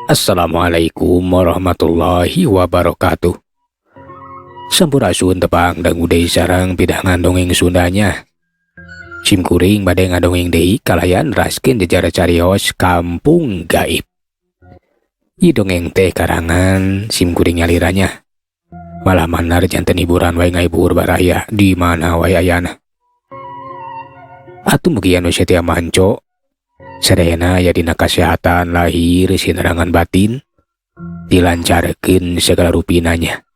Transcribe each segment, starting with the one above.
Assalamualaikum warahmatullahi wabarakatuh. Sampurasun, tepang dangu deui sareng pidangan dongeng Sundanya. Sim kuring bade ngadongeng deui kalayan neraskeun jejer carios Kampung Gaib. Ieu dongeng teh karangan sim kuring nyalira nya. Malah manar janten hiburan wae, ngahibur baraya di mana wae ayana. Atuh mugi anu setia manco sadayana aya dina kasehatan lahir sinerangan batin, dilancarkeun segala rupina nya.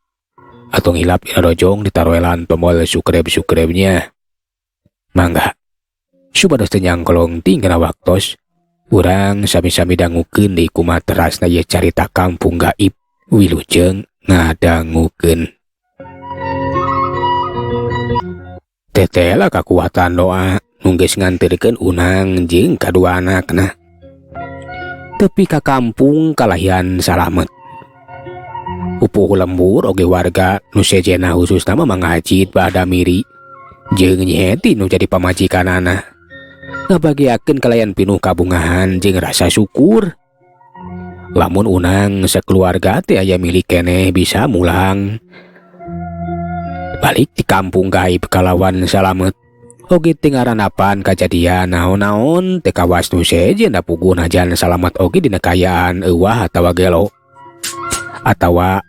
Atau ngilap dina rojong ditaroelan tombol subscribe subscribe-nya. Mangga. Supados teu nyangkolong tinggal waktos, urang sami-sami dangukeun deui kumaha terasna ieu carita Kampung Gaib. Wilujeng ngadangukeun. Tetela kakuatan doa nu geus nganterkeun Unang jeung kadua anakna tepi ka kampung kalahian salamet. Pupuhu lembur oge warga nu sejenna, khususna mah Mang Hajid bada miri jeung Nyi Heti nu jadi pamajikanana, ngabagiakeun kalayan pinuh kabungahan jeung rasa syukur lamun Unang sakeluarga teh aya milik keneh bisa mulang balik di kampung gaib kalawan salamet, oge teu ngaranapan kajadian naon-naon, teu kawas nu sejen da puguh najan salamet oge dina kaayaan euwah atawa gelo atawa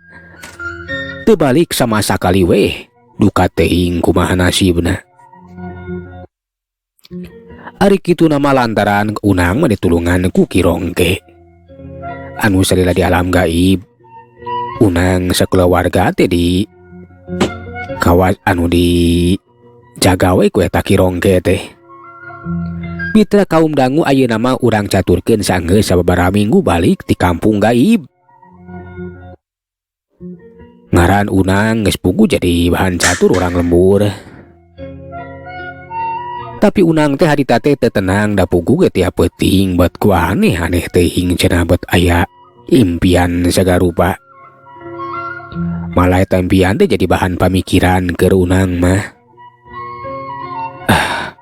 teu balik sama sakali weh, duka teuing kumaha nasibna. Ari kitu nama lantaran Unang mah ditulungan ku Ki Rongke anu salila di alam gaib. Unang sakulawarga teh di kawas anu di jaga we ku eta Ki Rongke teh. Mitra kaum dangu, ayeuna mah urang caturkeun sanggeus sababaraha minggu balik ti kampung gaib. Ngaran Unang geus puguh jadi bahan catur urang lembur. Tapi Unang teh harita teh teu tenang, da puguh ge tiap peuting bet ku aneh-aneh teuing cenah, bet aya impian sagarupa. Malah eta impian teh jadi bahan pamikiran keur Unang mah. Ah,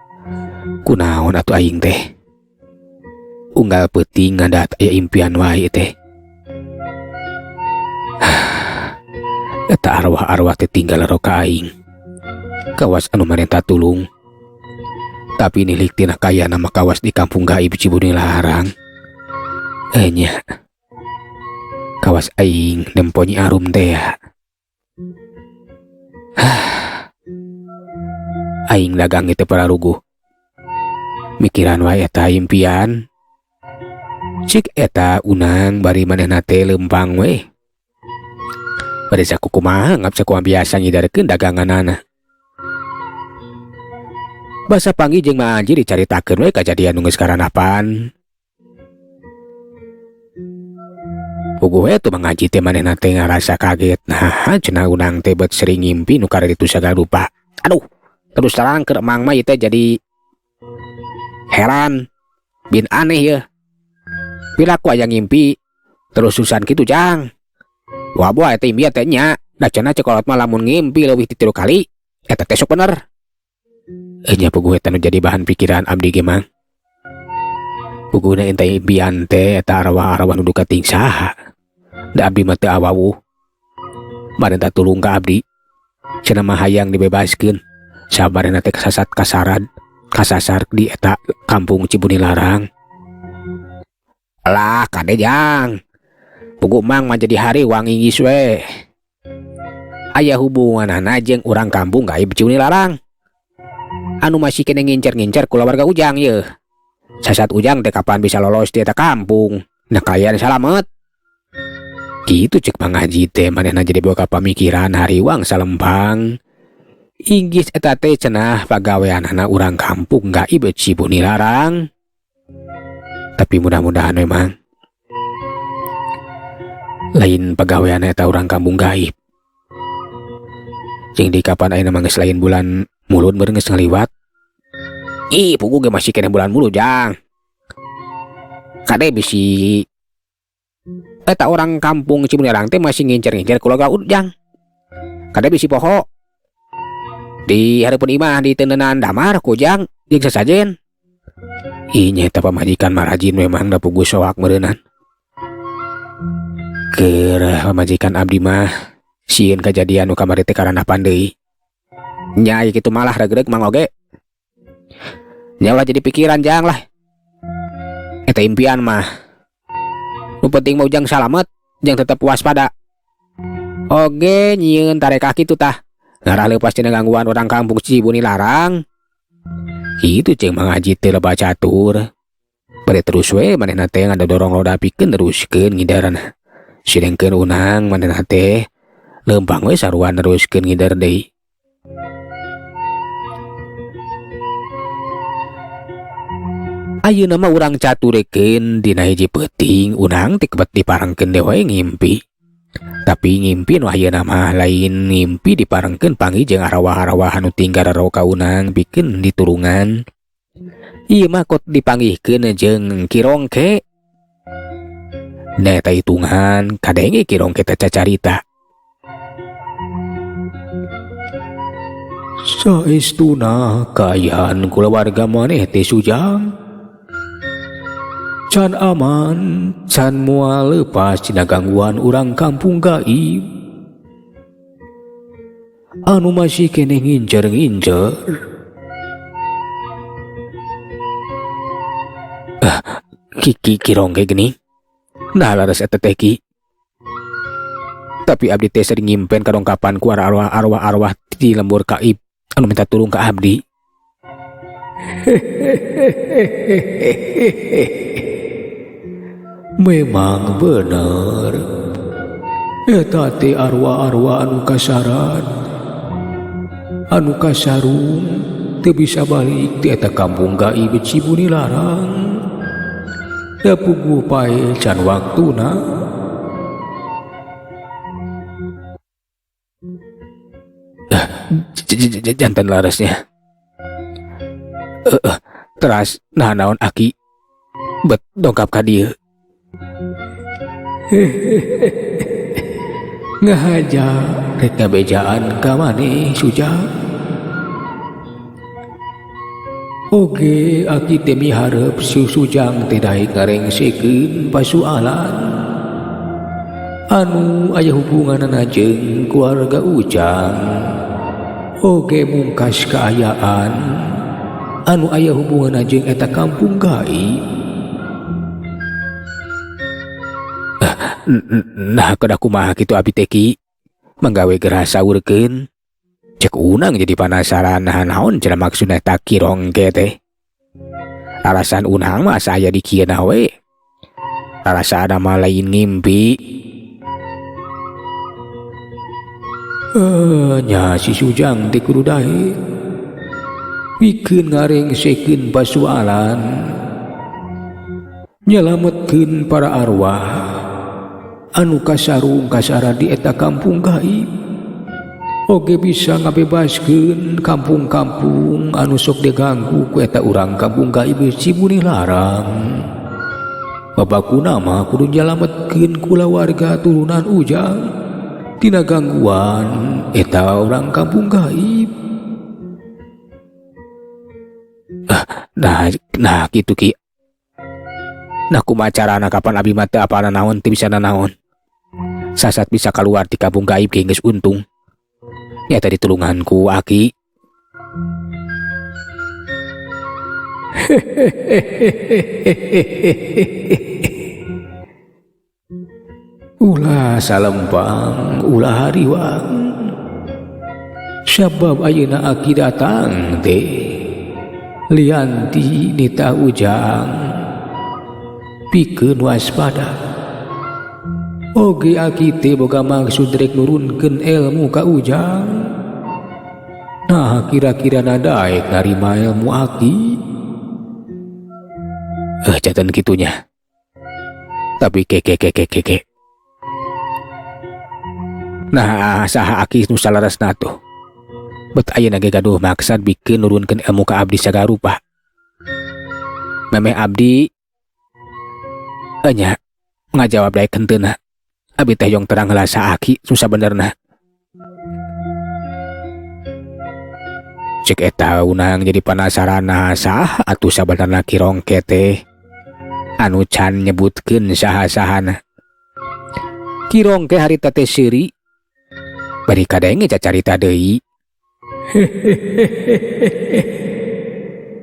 kunaon atuh aing teh? Unggal peuting ngadat aya impian wae teh. Eta arwah-arwah teh tinggal ka aing. Kawas anu marenta tulung. Tapi nilik tina kaya nama kawas di kampung gaib Cibuni Larang. Eh nya. Kawas aing nempo Nyi Arum teh ya. Aing dagang itu pararuguh. Mikiran wae eta impian. Cik eta Unang bari manehna teh lempang we. Bade sakukumaha ngap sakumaha biasa ngidarkeun daganganana. Basa panggih jeung Ma Aji dicaritakeun we kajadian nu geus karanapan. Puguh we tuh Mang Haji teh manehna teh ngarasa kaget. Nah, cenah Unang teh bet sering ngimpi nu kararitu sagarupa. Aduh, terus terang keur Emang mah ieu teh jadi heran bin aneh ya. Piraku aya ngimpi terus susan kitu, Jang. Wah, buah eta impian teh nya. Da cenah cek kolot mah lamun ngimpi leuwih ti 3 kali eta teh sok bener. Eh nya, puguh eta nu jadi bahan pikiran abdi ge, Mang. Puguhna eta impian teh eta arwah-arwah nu duka ting saha. Da abdi mah teu awawuh. Marenta tulung ka abdi. Cenah mah hayang dibebaskeun. Sabarena teh kasasat kasarad kasasar di eta kampung Cibuni Larang. Lah kade, Jang. Puguh Mang mah jadi hariwang inggis we. Aya hubunganana jeung urang kampung gaib Cibuni Larang anu masih kene ngincer-ngincer kulawarga Ujang yeuh. Sasat Ujang teh kapan bisa lolos di eta kampung? Nah, kaayaan salamet. Gitu cek Mang Haji teh manehna jadi boga pamikiran hariwang salempang. Inggis eta teh cenah pagaweanana urang kampung gaib Cibuni Larang. Tapi mudah-mudahan memang lain pagawean eta urang kampung gaib. Jeung di kapan ayeuna mah geus lain bulan Mulud meureun, geus ngaliwat. Ih, puguh ge masih keneh bulan Mulud, Jang. Kade bisi eta orang kampung Cibunerang teh masih ngincer-ngincer keluarga Ujang. Kade bisi poho. Di hareupeun imah diteuneunan damar ku Ujang jeung sasajen. Ih nya eta pamajikan mah rajin we mang da puguh soak meureunan. Keur pamajikan abdi mah sieun kajadian nu kamari teh karandapan deui. Nya kitu malah regreg mang oge. Nya ulah jadi pikiran Jang lah. Eta impian mah. Nu penting mah Ujang salamet jeung tetep waspada. Oge nyieun tarekah kitu tah. Ngarah leupas tina gangguan urang kampung Cibuni Larang. Kitu jeung Mang Haji teh loba catur. Bade terus we manehna teh ngadodorong roda pikeun neruskeun ngidarna. Sidengkeun unang manehna teh leumpang we sarua neruskeun ngidar deui. Ayeuna mah urang caturekeun dina hiji peuting unang teh kebet diparengkeun deui we ngimpi. Tapi ngimpi nu ayeuna mah lain ngimpi diparengkeun panggih jeung arwah-arwah anu tinggal raro ka unang pikeun diturungan. Ieu mah kot dipanggihkeun jeung Ki Rongke. Nah eta hitungan kadenge Ki Rongke teh cacarita. Saestuna kaayaan kulawarga maneh teh Sujang. Can aman, can moal leupas tina gangguan urang kampung gaib. Anu masih keneh ngincer-ngincer. Ki Ki Rongke geuning. Nah laras eta teh Ki. Tapi abdi teh sering ngimpen kadongkapan ku arwah-arwah di lembur gaib anu minta tulung ka abdi. Memang bener. Eta teh arwah-arwah anu kasaran, anu kasarung teu bisa balik ti eta kampung gaib Cibuni Larang. Da puguh pae can waktuna. Jantan larasnya. Teras nah naon aki bet dongkap ka dieu. Ngahaja rek ngabejaan ka maneh Sujang. Oge aki teh miharep si Sujang teh daek ngarengsekeun pasualan anu aya hubunganna jeung keluarga Ujang. Oge mungkas kaayaan anu aya hubunganna jeung eta kampung gaib. Nah kedah kumaha kitu abi teh Ki? Manggawe gerah saurkeun. Cek unang jadi panasaran nah naon cenah maksudna eta Ki Rongke teh. Alasan unang mah asa aya di kieu na we. Alasan mah lain ngimpi. Nya si Sujang teh kudu daek. Pikeun ngarengsekeun pasualan. Nyelametkeun para arwah anu kasarung kasara di eta kampung gaib. Oge bisa ngabebaskeun kampung-kampung anu sok diganggu ku eta urang kampung gaib Cibuni Larang. Babakuna mah kudu nyelametkeun kulawarga turunan Ujang tina gangguan eta urang kampung gaib. Nah kitu Ki. Nah kumaha carana kapan abi mah teu apana naon teu bisa nanaon. Sasat bisa keluar di kampung gaib ge geus untung. Nya tadi tulungan ku aki. Ulah salempang, ulah hariwang. Sabab ayeuna aki datang teh lianti nita Ujang pikeun waspada. Oge aki teh boga maksud rek nurunkeun ilmu ka Ujang. Nah kira-kira nadaek narima ilmu aki. Jatan kitunya. Tapi ke ke ke ke ke ke. Nah saha aki nu salaresna tuh. Bet ayeuna ge gaduh maksad bikeun nurunkeun ilmu ka abdi sagarupa. Memeh abdi nya ngajawab daek henteuna. Abi teh jong terang heula sa aki nu sabenerna. Cek eta Unang jadi penasaran, nah saha atuh sabenerna Ki Rongke teh anu can nyebutkeun saha-sahana. Ki Rongke harita teh seuri bari kadenge cacarita deui.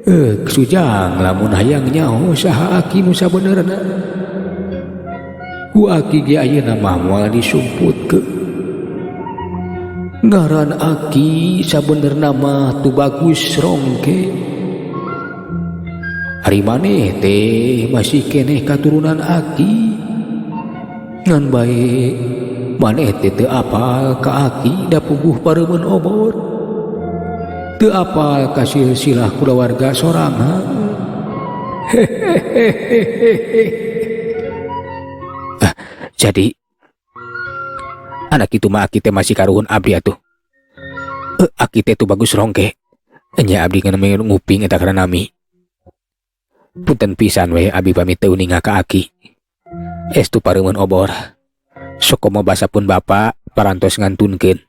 Eh, Sujang, lamun hayang nyaho saha aki nu sabenerna, ku aki ge ayeuna mah moal disumputkeun. Ngaran aki sabenerna mah Tubagus Rongke. Ari maneh teh masih keneh katurunan aki, ngan bae maneh teh teu apal ka aki, da puguh pareumeun obor, teu apal ka silsilah kulawarga sorangan. Hehehehe. Ah, jadi anak itu mah aki teh masih karuhun abdi atuh. Eh, aki teh Tubagus Rongke nya. Abdi ngan nguping eta karena nami. Punten pisan we, abi pamit teu uninga ka aki, estu pareumeun obor. Sok komo basa pun bapak parantos ngantunkeun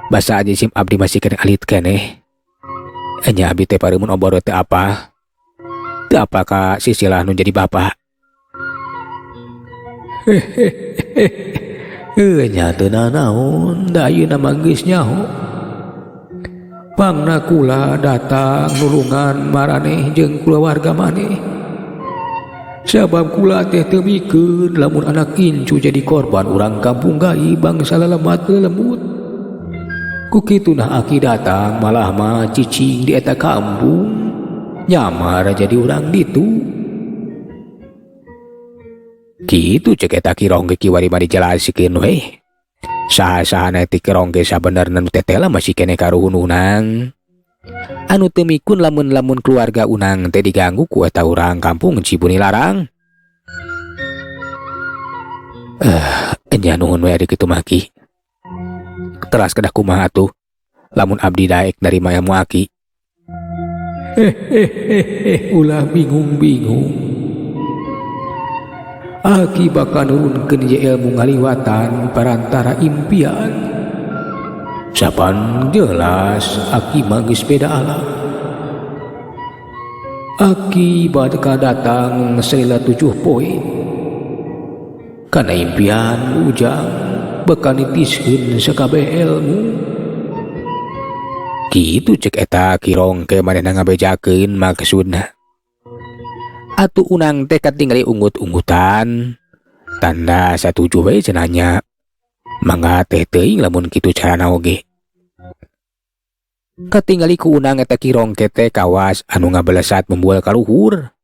basa aja sim abdi masih keneh alit keneh nya. Abdi teh pareumeun obor, teu apa teu apa ka sisilah nu jadi bapak. Hehehe, nya teu nanaon, da ayeuna mah geus nyaho. Pangna kula datang nulungan maraneh jeung kulawarga maneh, sabab kula teh teu mikeun lamun anak incu jadi korban urang kampung gaib bangsa lelemat lelembut. Ku kitu nah aki datang, malah mah cicing di eta kampung, nyamar jadi urang ditu. Kitu cek eta Ki Rongke kiwari mah dijelaskeun we saha-sahana ti Ki Rongke sabenerna. Nu tetela masih keneh karuhun Unang anu teu mikun lamun-lamun keluarga Unang teh diganggu ku eta urang kampung Cibuni Larang. Eh, nya nuhun we ari kitu mah, Ki. Teras kedah kumaha atuh lamun abdi daek narima ilmu aki? Hehehe, ulah bingung-bingung. Aki bakal nurunkeun ye ilmu ngaliwatan perantara impian. Sapan jelas aki mah geus beda alam. Aki bakal datang salila 7 poe. Kana impian Ujang bakal nitiskeun sakabeh ilmu. Kitu cek eta Ki Rongke manehna ngabejakeun maksudna. Atuh Unang teh katingali unggut-unggutan tanda satuju we cenah nya. Mangga teh teuing lamun kitu carana oge. Katingali ku Unang eta Ki Rongke teh kawas anu ngabelesat membual kaluhur.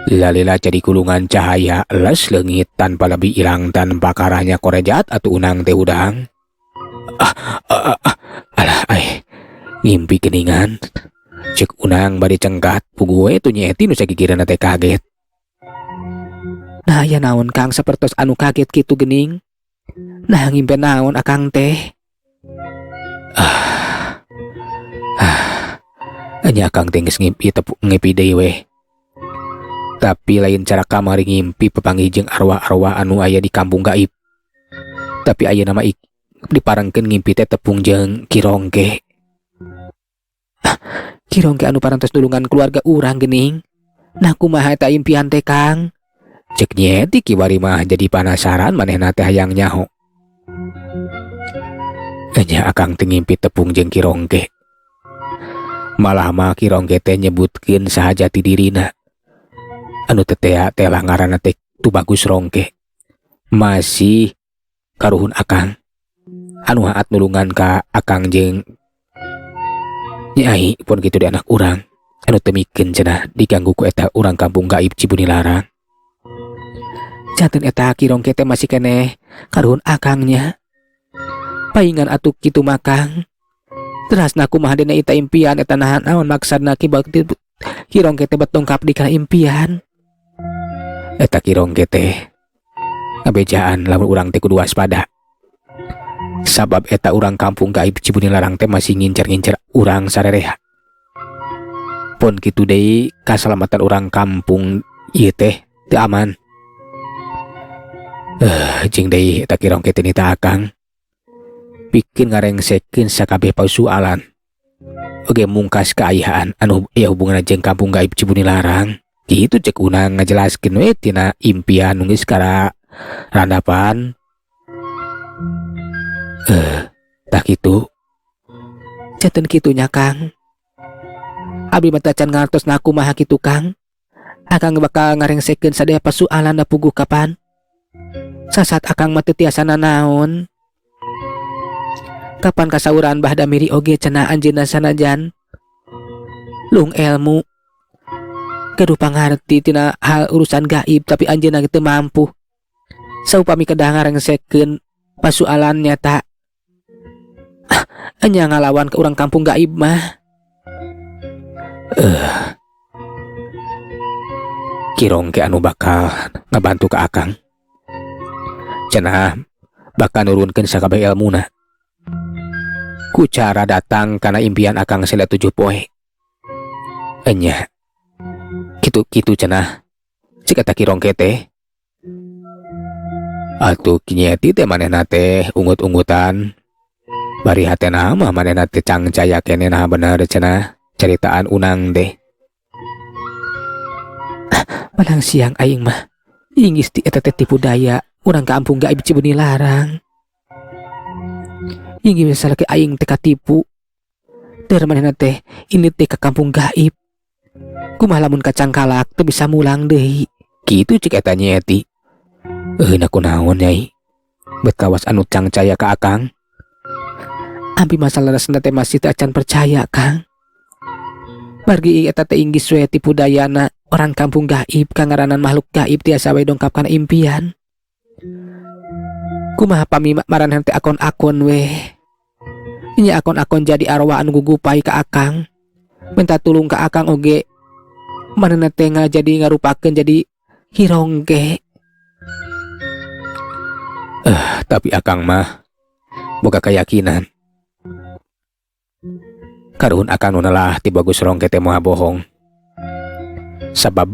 Lila-lila jadi gulungan cahaya les leungit tanpa lebih ilang tanpa karahnya korejat. Atuh Unang teh hudang. Ah, ah, ah, alah ai ngimpi geningan, cek Unang bari cengkat. Puguh we tuh Nyi Eti nu sagigireunna teh kaget. Nah, aya naon, Kang, sapertos anu kaget kitu gening? Nah, ngimpi naon akang teh? Ah, ah, nya akang teh geus ngimpi tepu ngimpi deui weh, tapi lain cara kamari ngimpi papanggih jeung arwah-arwah anu aya di kampung gaib, tapi ayeuna mah diparengkeun ngimpi teh tepung jeung Ki Rongke. Ah, Ki Rongke anu parantos nulungan keluarga urang gening. Nah, kumaha eta impian teh, Kang? Cek Nyi Eti kiwari mah jadi penasaran, manehna teh hayang nyaho. Nya akang teh ngimpi tepung jeung Ki Rongke. Malah mah Ki Rongke teh nyebutkeun saha jati dirina. Anu tetea teh lah ngaranna teh Tubagus Rongke. Masih karuhun akang. Anu haat nulungan ka akang jeung Nyai pun gitu di anak urang. Anu teu mikeun cenah diganggu ku eta urang kampung gaib Cibuni Larang. Janten eta Ki Rongke teh masih keneh karuhun akangnya. Paingan atuh kitu mah, Kang. Terasna kumaha dina eta impian eta, nahan naon maksudna Ki Bakti Ki Rongke teh bet dongkap di kana impian? Eta Ki Rongke teh ngabejaan lamun urang teh kudu waspada. Sabab eta urang kampung gaib Cibuni Larang teh masih ngincer-ngincer urang sarerea. Pun kitu deui kasalamatan urang kampung ieu teh teu aman. Eh, jeung deui eta Ki Rongke teh nita akang pikeun ngarengsekeun sakabeh pasualan. Oge mungkas kaayaan anu aya hubunganna jeung kampung gaib Cibunilarang. Kitu cek Unang ngajelaskeun we tina impian nu geus kararandapan. Tah kitu. Caten kitu nya Kang. Abdi mah tacan ngartos na kumaha kitu Kang. Akang bakal ngarengsekeun sadaya pasualan da puguh kapan. Sasat akang mah teu tiasa nanaon. Kapan kasauran Bah Damiri oge cenah anjeunna sanajan lung ilmu gaduh pangarti tina hal urusan gaib tapi anjeunna teu mampu. Saupami kedah ngarengsekeun pasualan nyata. Enya ngalawan ke urang kampung gaib mah. Kirong ke anu bakal ngabantu ka akang. Cenah bakal nurunkeun sakabeh ilmuna. Ku cara datang kana impian akang sela 7 poe. Enya. Kitu-kitu cenah. Cik eta Kirongke teh. Atuh kinyeti teh manehna teh ungut-ungutan. Bari hatena mah manehna teh cangcaya keneh nah bener cenah ceritaan Unang teh. Padang siang aing mah inggis ti eta teh tipu daya urang kampung gaib Cibunilarang. Inggis misalnya ke aing teh katipu. Der manehna teh ini teh ka kampung gaib. Kumaha lamun kacangkalak teu bisa mulang deui. Kitu cik eta nyeti. Na kunaon nyai? Bet kawas anu cangcaya ka akang. Abi masalah resna teh masih teu acan percaya Kang. Margi eta teh inggis we tipu dayana orang kampung gaib kangaranan makhluk gaib tiasa we dongkap kana impian. Kumaha pami maranehna teh akon-akon we. Nya akon-akon jadi arwah anu gugupai ka akang. Minta tulung ka akang oge. Manehna teh ngajadi ngarupakeun jadi Kirongke. Tapi akang mah boga keyakinan. Karuhun akang nu nelah ti Bagus Rongke teh moal bohong. Sabab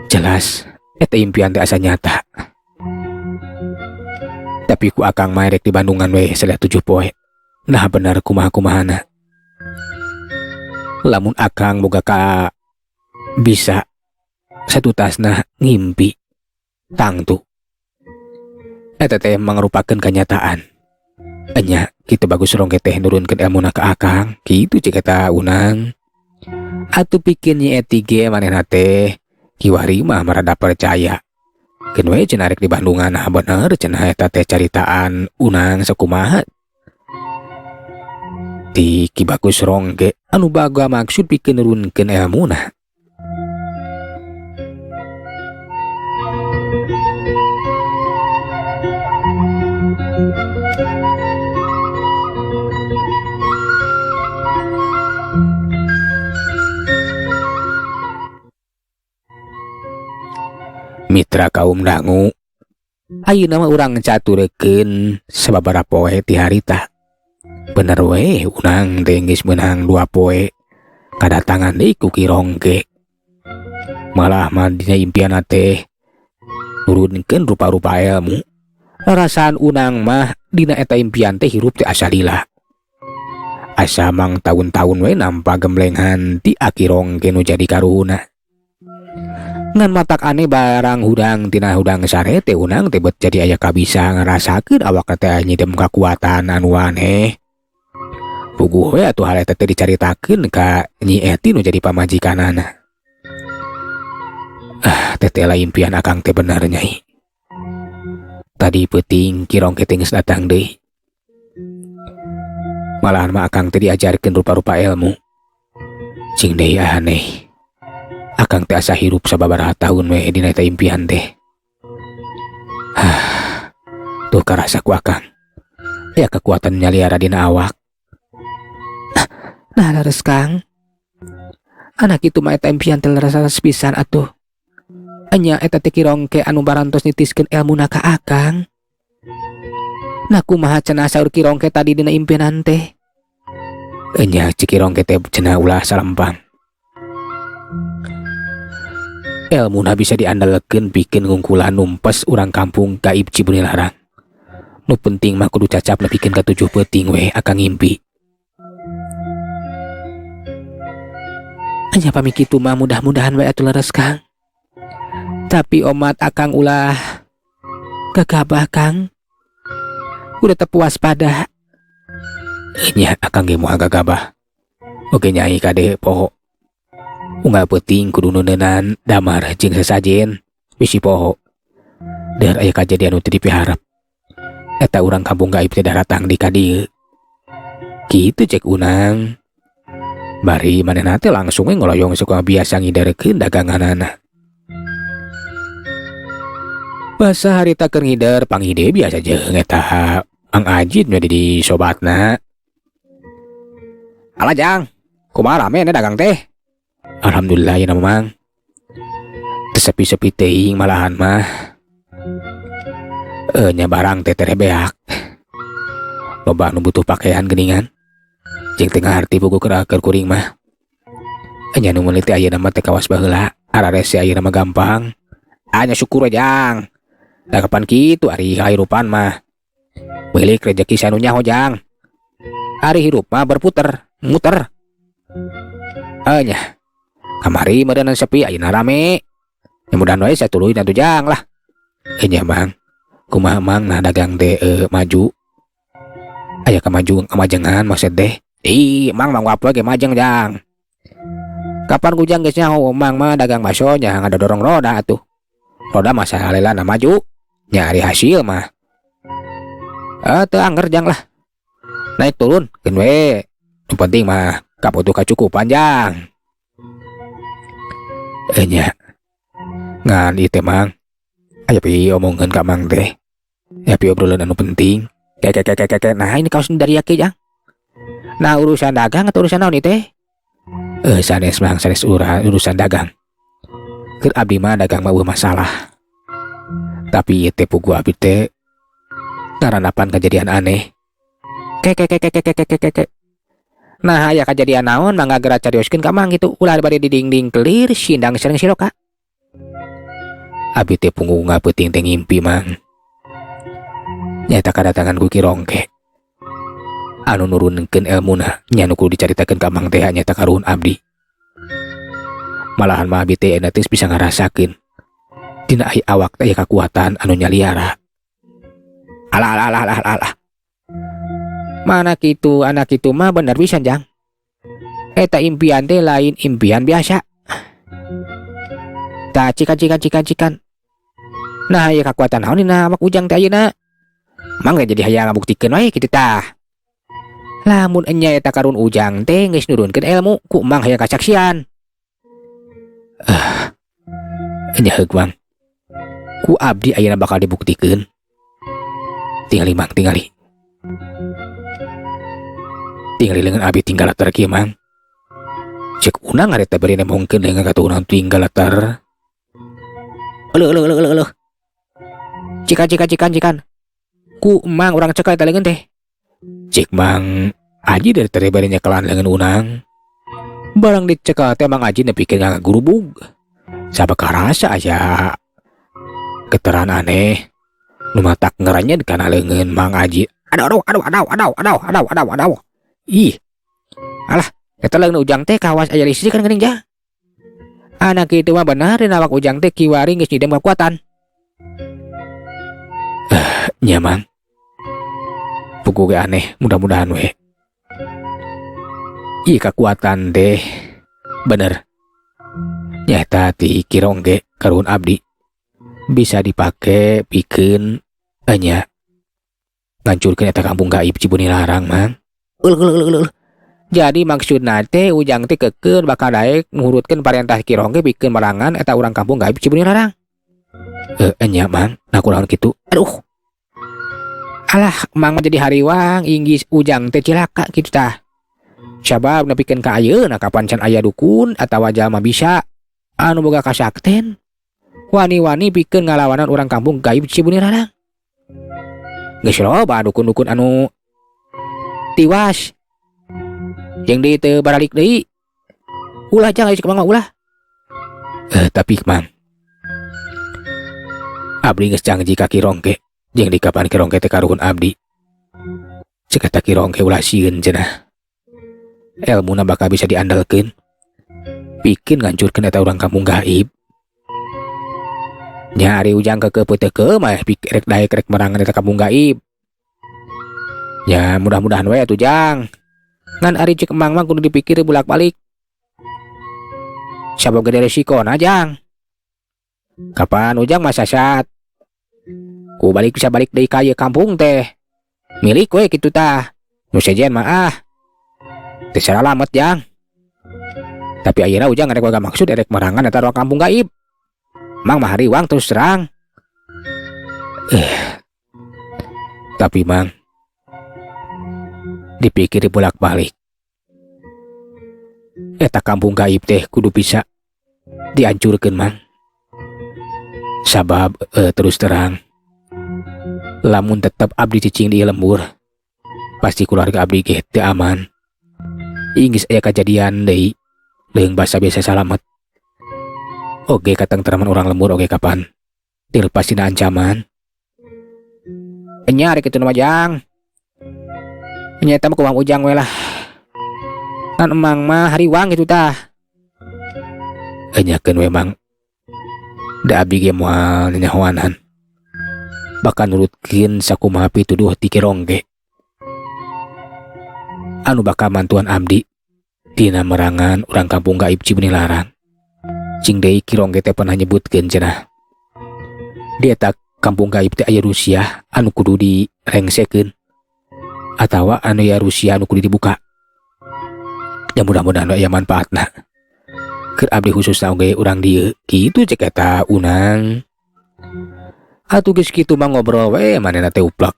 jelas eta impian teh asa nyata. Tapi ku akang mah rek di Bandungan we seleh 7 poe. Nah bener kumaha-kumahana. Lamun akang boga ka bisa satutasna ngimpi tangtu. Eta teh mangrupakeun kanyataan. Enya kitu Bagus Rongke teh nurunkeun ilmuna ka akang, kitu cek eta Unang. Atuh pikeun Nyi Eti ge manehna teh kiwari mah marada percaya. Keun we cenah rek di Bandungan, nah bener cenah eta teh caritaan Unang sakumaha. Ti Ki Bagus Rongke anu baga maksud pikeun nurunkeun ilmuna. Mitra kaum dangu, ayeuna mah urang caturekeun sababaraha poe ti harita. Bener we Unang teh geus meunang 2 poe kadatangan deui ku Ki Rongke. Malah mah dina impianna teh nurunkeun rupa-rupa ilmu. Rarasaan Unang mah dina eta impian teh hirup teh asa lila. Asa mang taun-taun we nampa gemblengan ti Aki Rongke nu jadi karuhuna. Ngan matak aneh barang hudang tina hudang sare teh Unang teh bet jadi aya kabisa ngarasakeun awakna teh nyidem kakuatan anu aneh. Puguh we atuh hal eta teh dicaritakeun ka Nyi Eti nu jadi pamajikanana. Teteh lah impian akang teh bener nyai. Tadi peuting Ki Rongke teh geus datang deui. Malahan mah akang teh diajarkeun rupa-rupa ilmu. Cing deui aneh. Akang teh asa hirup sababaraha tahun we dina eta impian teh. Hah, tuh karasa ku akang. Aya kekuatan nyaliara dina awak. Nah, leres Kang. Anak itu mah eta impian teh leres pisan atuh. Enya eta teh Ki Rongke anu barantos nitiskeun ilmuna ka akang. Nah kumaha cenah saur Ki Rongke tadi dina impian teh? Enya cik Ki Rongke teh cenah ulah salempang. Ilmuna bisa diandalkeun pikeun ngungkulan numpes urang kampung gaib Cibunilarang. Nu penting mah kudu cacap nepikeun ka 7 peuting we akang ngimpi. Nya pami kitu mah mudah-mudahan we atuh leres, Kang. Tapi omat Akang ulah gegabah, Kang. Udah tetep waspada. Nya, Akang ge moal gagabah. Oke Nyai, kade poho. Unggal peuting kudu neuneunan damar jeung sesajen bisi poho. Der aya kajadian nu teu dipiharep. Eta urang kampung gaib teh daratang di ka dieu. Kitu cek Unang. Bari manehna teh langsung we ngoloyong suka biasa ngiderkeun daganganana. Basa harita keur ngider panggih deui biasa jeung eta Mang Ajid nu di sobatna. Alah Jang, kumaha rame nya dagang teh? Alhamdulillah ya Mang. Teu sepi-sepi teuing malahan mah. Eh, nya barang teh tereh beak. Loba nu butuh pakaian geuningan. Jeung teu ngarti puguh keur kuring mah. Nya nu meuli teh ayeuna mah teh kawas baheula, ararese ayeuna mah gampang. Ah, nya syukur we, Jang. Da kapan kitu ari kahirupan mah. Milik rezeki sanu nyaho, Jang. Ari hirup mah berputer, muter. Eh, nya. Kamari meureunna sepi, ayeuna rame. Ya mudahan wae satuluy atuh, Jang, lah. Eh, nya Mang. Kumaha Mang, nah dagang teh maju? Aya kamaju kamajengan maksud teh? Ih, Mang mah unggal ge majeng, Jang. Kapan Ujang geus nyaho Mang mah dagang bakso nya ngadodorong roda atuh. Roda mah salelana maju, nyari hasil mah. Eh, teu angger, Jang, lah. Naik turun keun we. Nu penting mah kabutuh kacukupan, Jang. Eh, nya. Ngan ieu teh Mang. Aya pi omongkeun ka Mang teh. Ya pi obrolan anu penting. Ke ke ke ke ke. Nah, ini kaos dari yake, Jang. Nah, urusan dagang atau urusan naon ieu teh? Eh, sanes Mang, sanes urusan dagang. Keur abdi mah dagang mah euweuh masalah. Tapi ieu teh puguh abdi teh ngarandapan kejadian aneh. Ke ke ke ke ke ke ke ke ke. Nah, aya kejadian naon, mangga geura carioskeun ka Mang gitu. Ulah bade didingding kelir sindang sareng siloka. Abi teh punggung peuting teh ngimpi, Mang. Nyata kadatangan ku Ki Rongke. Anu nurunkeun elmuna nya nu kudu dicaritakeun ka Mang teh nyata karuhun abdi. Malahan mah abi teh ayeuna teh bisa ngarasakeun dina ai awak teh aya kakuatan anu nyaliara. Alah alah alah alah alah. Mana kitu anak itu mah bener pisan, Jang. Eta impian teh lain impian biasa. Tah, cikan cikan cikan cikan. Nah, aya kakuatan naon dina awak Ujang teh ayeuna? Mang jadi hayang ngabuktikeun wae kitu tah. Lamun enya eta karuhun Ujang teh geus nurunkeun ilmu, ku Mang hayang kasaksian. Eh, nya heug, Mang. Ku abdi ayeuna bakal dibuktikeun. Tingali, Mang, tingali. Tingali leungeun abi tinggal latar kieu, Mang. Cek Unang harita bari nembongkeun leungeun ka Unang tinggal latar. Euleuh euleuh euleuh euleuh. Cikan cikan cikan cikan. Ku Mang urang cekel eta leungeun teh. Cek Mang Aji dari tadi bari nyekelan leungeun Unang. Barang dicekel teh Mang Aji nepikeun ngagurubug. Sabab karasa aya getaran aneh. Nu matak ngerenyet kana leungeun Mang Aji. Aduh aduh aduh aduh aduh aduh aduh aduh aduh. Ih. Alah, eta leungeun Ujang teh kawas aya listrik kan geuning, Jang. Anak itu mah bener dina awak Ujang teh kiwari geus nyidam kekuatan. Eh, nya Mang. Puguh ge aneh, mudah-mudahan we. Ih, kekuatan teh bener. Nyata ti Ki Rongke karuhun abdi bisa dipake pikeun nya ngancurkeun eta kampung gaib Cibuni Larang, Mang. Euleuh euleuh euleuh euleuh. Jadi maksudna teh Ujang teh keukeuh bakal daek ngurutkeun parentah Ki Rongke pikeun merangan eta urang kampung gaib Cibuni Larang. Eh, nya Mang, nah kunaon kitu? Aduh. Alah, Mang mah jadi hariwang inggis Ujang teh cilaka kitu tah. Sabab nepikeun ka ayeuna kapan can aya dukun atawa jalma bisa anu boga kasakten wani-wani pikeun ngalawanan urang kampung gaib Cibuni Larang. Geus loba dukun-dukun anu tiwas jeung deui teu baralik deui. Ulah, Jang, cek Mang mah ulah. Eh, tapi Mang, abdi geus janji ka Ki Rongke jeung di kapan Ki Rongke teh karuhun abdi. Cek eta Ki Rongke ulah sieun cenah. Elmuna bakal bisa diandalkeun. Pikeun ngancurkeun eta urang kampung gaib. Nya ari Ujang keukeuh peuteukeuh mah rek daek rek merangan eta kampung gaib. Ya mudah-mudahan we atuh, Jang. Ngan ari cek Emang mah kudu dipikir bolak-balik. Sabab gede resikona, Jang. Kapan Ujang mah sasat. Ku balik bisa balik deui ka ieu kampung teh. Milik we kitu tah. Nu sejen mah ah. Teu salamet, Jang. Tapi ayeuna Ujang rek boga maksud erek merangan eta urang kampung gaib. Mang mah hariwang terus terang. Tapi Mang, dipikir bolak-balik. Eta kampung gaib teh kudu bisa dihancurkeun, Mang. Sabab terus terang lamun tetep abdi cicing di lembur, pasti keluarga abdi ge teu aman. Inggis aya kejadian deui leuheung basa biasa salamet. Oge katengteraman urang lembur oge kapan teu lepas tina ancaman. Enya rek kitu mah, Jang. Nya eta mah kumaha Ujang we lah. Kan Emang mah hariwang kitu tah. Enya keun we, Mang. Da abdi ge moal nyahoanan. Bakal nurutkeun sakumaha pituduh ti Ki Rongge. Anu bakal mantuan abdi tina merangan urang kampung gaib Cibenih Larang. Cing deui Ki Rongge teh pernah nyebutkeun cenah. Di eta kampung gaib teh aya Rusia anu kudu direngsekeun atawa anu aya Rusia anu kudu dibuka. Ya mudah-mudahan aya manfaatna. Keur abdi khususna oge urang dieu kitu cek eta Unang. Atuh geus kitu mah ngobrol we manehna teh uplek.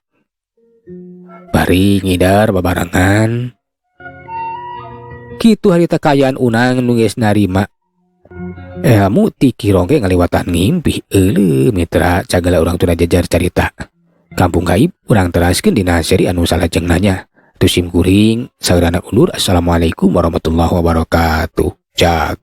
Bari ngidar babarengan. Kitu harita kaayaan Unang nu geus narima ilmu ti Ki Rongge ngaliwatan ngimpi. Euleuh mitra, cagala urang tuna jajar carita kampung gaib urang teraskeun dina seri anu salajengna nya. Tu sim kuring saurana undur. Assalamualaikum warahmatullahi wabarakatuh. Cag.